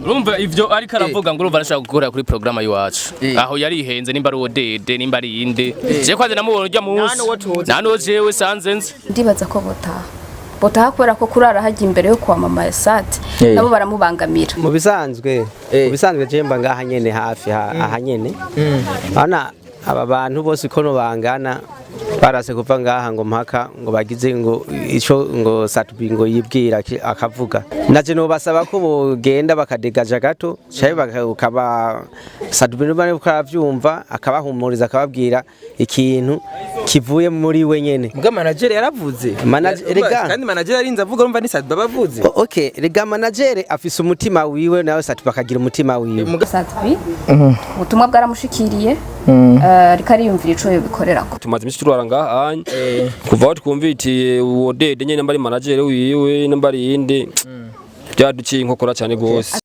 Urumva ivyo ariko aravuga ngo urumva arashaka gukora kuri programme y'iwacu. Aho yarihenze, nimba ari uwo dede, nimba ari inde, je kwanze namubonye urya munsi. Nta n'uwo tuzi. Nta n'uwo jewe sanze nzi. Ndibaza ko botaha kubera ko kurara hajya imbere yo kwa mama Sat nabo baramubangamira. Mu bisanzwe, mu bisanzwe je mba ngaha nyene hafi aha nyene. Ana aba bantu bose uko bangana barase kuva ngaha ngo mpaka ngo bagize ngo ico ngo Sat-B ngo yibwira akavuga, naje no basaba ko bogenda bakadegaja gato cyaye bakaba Sat-B nuba kavyumva, akabahumuriza, akababwira ikintu kivuye muri we nyene. Muga manager yaravuze. Rega. Kandi manager yarinze avuga, urumva ni Sat-B abavuze. Okay, rega manager afise umutima wiwe, nawe Sat-B akagira umutima wiwe. Sat-B ubutumwa bwaramushikiriye, ariko ariyumvira ico yobikorerako. Tumaze iminsi turara ngaha anye kuva aho twumvitiye uwo dede nyene, nimba ari manager wiwe, nimba ari inde, byaduciye inkokora cyane gose.